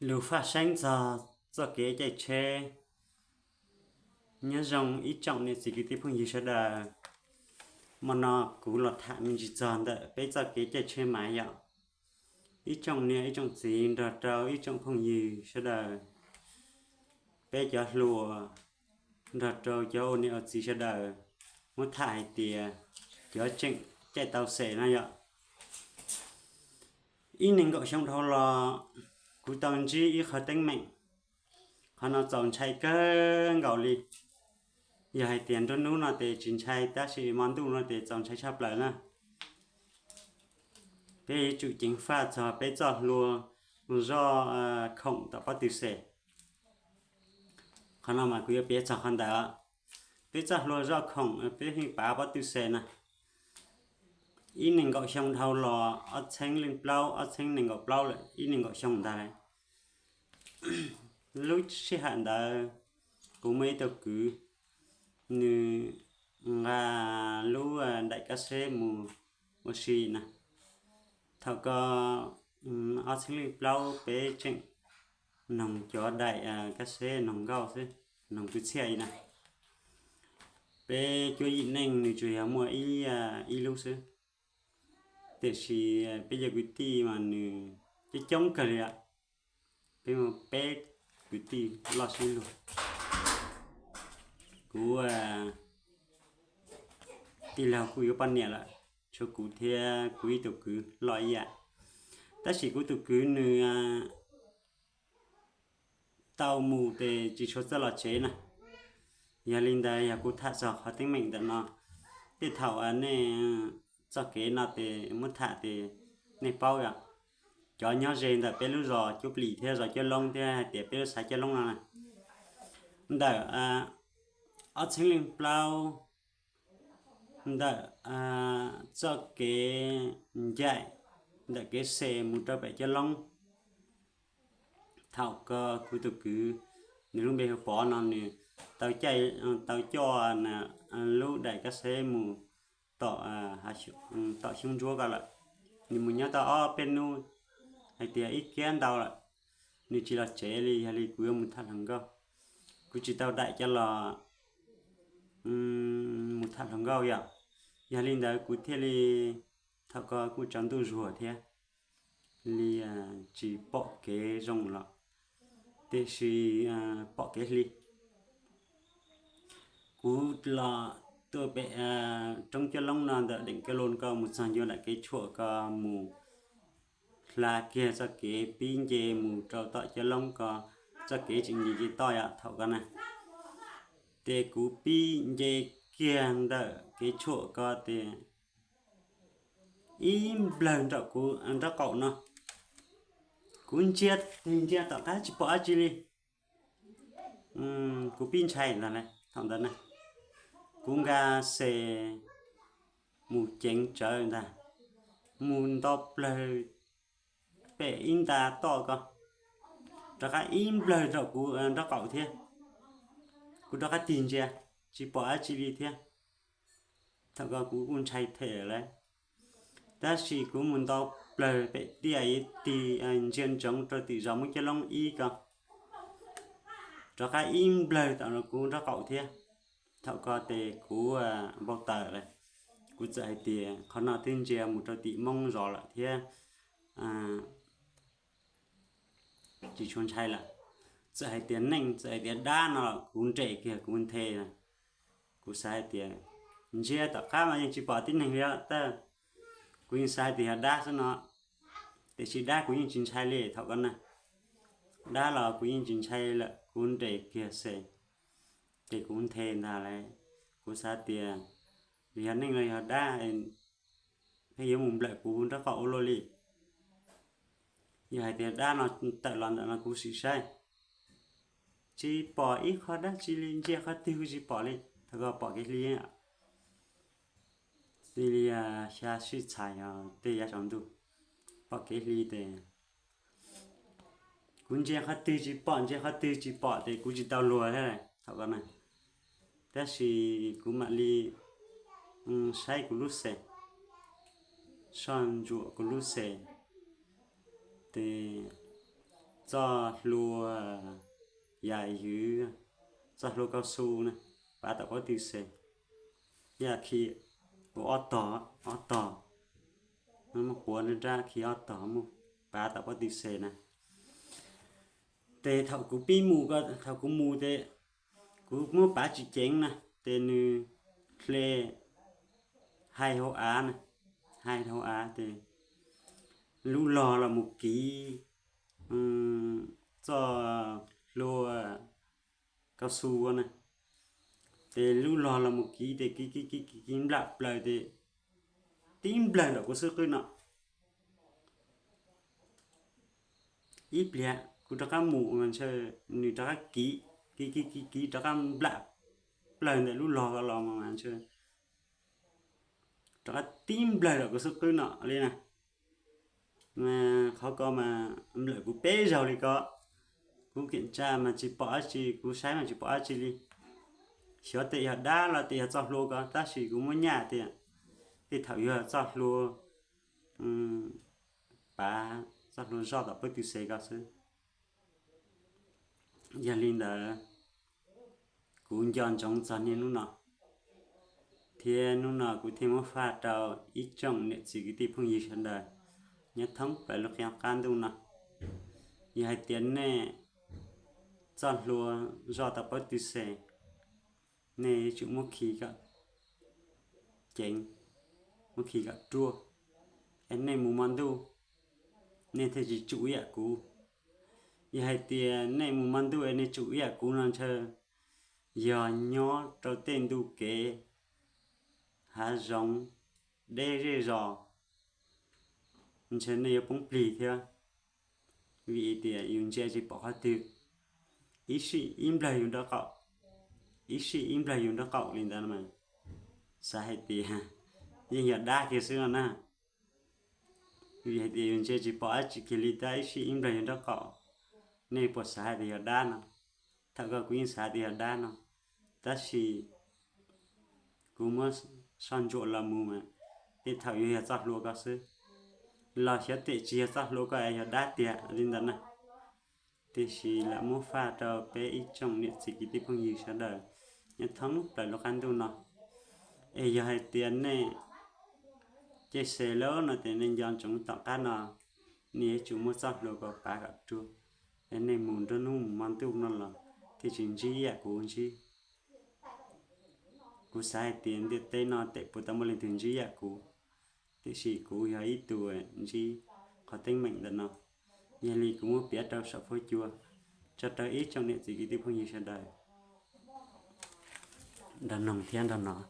Lus faj seeb txog txoj kev caij tsheb. Nyob zoo ib tsoom niam txiv kwv tij phooj ywg sawv daws. Hmo no kuv los tham me ntsis txog ntawm peb txoj kev caij tsheb mas yom. Ib tsoom niam ib tsoom txiv nrog rau ib tsoom phooj ywg sawv daws, peb cov hluas nrog rau cov ua niam ua txiv sawv daws, muab tham hais tias cov tseem caij tau xes no yom. Ib nees nkaum xyoo dhau los kuv tau ntsib ib qho teeb meem, qhov no txaus ntshai kawg nkaus li. Yog hais tias nruab hnub no ces tsis ntshai, tab sis hmo ntuj no ces txaus ntshai tshaj plaws na. Peb yuav tsum ceev faj txog peb txoj hlua zoj khoom tom pob tw xes. Qhov no mas kuv yuav piav txog qhov ntawd. Peb txoj hlua zoj khoom peb pheej pav pob tw xes na. Ib nees nkaum xyoo dhau los, ob txheeb leej plaub, ob txheeb nees nkaum plaub lawm, ib nees nkaum xyoo ntag lawm. Lub sij hawm ntawd kuv muaj ib tug kwv, nws nqa lub daim kab xeb mus ua si na. Thaum ko ob txheeb leej plaub peb tseem noog cov daim kab xeb noog nkauj xwb, noog kwv txhiaj li na. Peb cuab yim neej nws tsuas yog muaj ib, ib lub xwb, tiam sis peb cov kwv tij mas nws coob coob kawg li. Peb muaj peb kwv tij loj sib luag. Kuv tij laug kuj yuav poj niam lawm, tshuav kuv thiab kuv ib tug kwv loj ib yam. Tab sis kuv tus kwv nws tau mus ces tsis tshua txawj los tsev na. Yog li ntawd yog kuv tham txog qhov teeb meem ntawm no, tej thaum nej txoj kev no ces muab tham ces nej paub yom. Cov nyob ze ntawm peb lub zos Cuab Plis thiab zos Cuab Loob thiab hais tias peb lub xav Cuab Loob no na, ntawm ob txheeb leej plaub, ntawm txoj kev ncaim ntawm kev xes mus rau pem Cuab Loob. Thaum ko kuv tus kwv, nws lub npe hu Pov no, nws tau caij, tau coj lub daim kab xeb mus tom, tom Xyoob Ntsuab ko lawm. Nws mus nyob tau ob peb hnub, hais tias ib kiab ntau lawm, nws tsis los tsev li. Yog li kuv yuav mus tham hluas nkauj, kuv tsis tau daim coj los mus tham hluas nkauj yom. Yog li ntawd kuv thiaj li, thaum ko kuj tsaus ntuj zuag thiab, li tsis pom kev zoo los, tiam sis pom kev hli. Kuv los tuaj pem roob Cuab Loob no ntawm Deem Cuab Loob ko mus txog ncua nram kev tshuam ko mus hla kiag txoj kev pib nce mus rau tom Cuab Loob ko, txoj kev tseem nce nce toj yom thaum ko na. Ces kuv pib nce kiag ntawm kev tshuam ko ces ib nplawg nraum kuv nraub qaum no, kuv ntsia tig ntsia tom qab tsis pom dab tsi li. Kuv pib ntshai ntag lauj thaum ntawd na. Kuv nkag xes mus ceev tsawv ntag, mus nto plawg pem ib nta toj ko, rov qab ib nplawg rau kuv nraub qaum thiab. Kuv rov qab tig ntsia, tsis pom dab tsi li thiab. Thaum ko kuv kuj ntshai them lawm, tab sis kuv mus nto plawg pem tiaj ib tig ntsia ntsoov rau tim zos Moob Cuab Loob ib ko, rov qab ib nplawg tom kuv nraub qaum thiab. Thaum ko ces kuv npau taws lawm, kuv txawm hais tias qhov no twb ntsia mus rau tim Moob zos lawm thiab, tsis tshua ntshai lawm. Txawm hais tias neeg, txawm hais tias dab no los kuv nres kiag kuv nthe. Kuv xav hais tias ntsia tom qab mas yeej tsis pom tib neeg li tab, kuv yeej xav hais tias yog dab xwb no, tiam sis dab kuv yeej tsis ntshai li thaum ko na. Dab los kuv yeej tsis ntshai lawm, kuv nres kiag xes, ces kuv nthe ntag lauj. Kuv xav tias yog neeg los yog dab, pheej yuav mus nplawm kuv nraub qaum ua luaj li. Yog hais tias dab no tawm los ntawm no kuv sim saib, tsis pom ib qho dab tsi li, ntsia qhov twg kuj tsis pom li. Thaum ko pom kev hli, xws li xya sij txhais os tej yav tsaus ntuj, pom kev hli ces kuv ntsia qhov twg tsis pom, ntsia qhov twg tsis pom ces kuv tsis tau luag thiab thaum ko na. Tab sis kuv mam li saib kuv lub xes, soj ntsuam kuv lub xes, ces txoj hlua, yam ywv, txoj hlua kauv xu na, pav tom pob tw xes. Yam khi ua ob tog, ob tog, muab quav nruab nrab khi ob tog muab pav tom pob tw xes na. Ces thaum kuv pib mus ko, thaum kuv mus ces kuv muab pav tsis ceev na, ces nws hle hais hauv av na, hais hauv av ces lub log los mus kiv txoj hlua kauv xu na, ces lub log los mus kiv ces kiv kiv kiv kiv kiv nplam plaws ces tib nplawg nram kuv xub qwb no. Ib pliag kuv rov qab mus mas ntshe nws rov qab kiv, kiv kiv kiv kiv rov qab nplam plaws ntawm lub log ko los mas ntshe rov qab tib nplawg nram kuv xub qwb no li na. Mas qhov ko mas nplawm kuv peb zaug li ko. Kuv kiam tsa mas tsis pom dab tsi, kuv saib mas tsis pom dab tsi li. Xyov tias yog dab los tias yog txoj hlua ko, tab sis kuv muab nyaj tias tej thaum yog txoj hlua, pav txoj hlua zoj tom pob tw xes ko xwb. Yog li ntawd, kuv nco ntsoov txog niaj hnub no, thiab hnub no kuv thiaj muab faj rau ib tsoom niam txiv kwv tij phooj ywg sawv daws nyob thoob plaws lub qab ntuj no. Yog hais tias nej txoj hlua zoj tau pob tw xes, nej yuav tsum muab khi kom ceev, muab khi kom ruaj, es nej mus hmo ntuj nej thiaj tsis tsum ib yam kuv. Yog hais tias nej mus hmo ntuj es nej tsum ib yam kuv no ntshe yog nyob rau tej ntu kev hav zoov deb zej zos, ntshe nej yuav poob plig thiab, vim tias yus ntsia tsis pom qhov twg, ib sij ib nplawg yus nraub qaum, ib sij ib nplawg yus nraub qaum li ntawd mas xav hais tias yeej yog dab kiag xwb no na. Vim hais tias yus ntsia tsis pom dab tsi kiag li, tab ib sij ib nplawg yus nraub qaum, nej puas xav hais tias yog dab no? Thaum ko kuv yeej xav tias yog dab no, tab sis kuv muab soj ntsuam los mus mas tej thaum yuav yog txoj hlua ko xwb, los xyov tias tsis yog txoj hlua ko es yog dab tiag li ntawd na. Tiam sis lam muab faj rau peb ib tsoom niam txiv kwv tij phooj ywg sawv daws nyob thoob plaws lub qab ntuj no, es yog hais tias nej ceg se lawm no ces nej nco ntsoov tom qab no nej yuav tsum muab txoj hlua ko pav kom ruaj, es nej mus nruab hnub mus hmo ntuj no los thiaj tsis ntsib ib yam kuv ntsib. Kuv xav hais tias ntiaj teb no tes puas tau muaj leej twg ntsib ib yam kuv, tiam sis kuv yog ib tug ntsib qhov teeb meem ntawm no. Yog li kuv muab piav rau saum fuab cua tso rau ib tsoom niam txiv kwv tij phooj ywg sawv daws nrog noog thiab nrog hnov.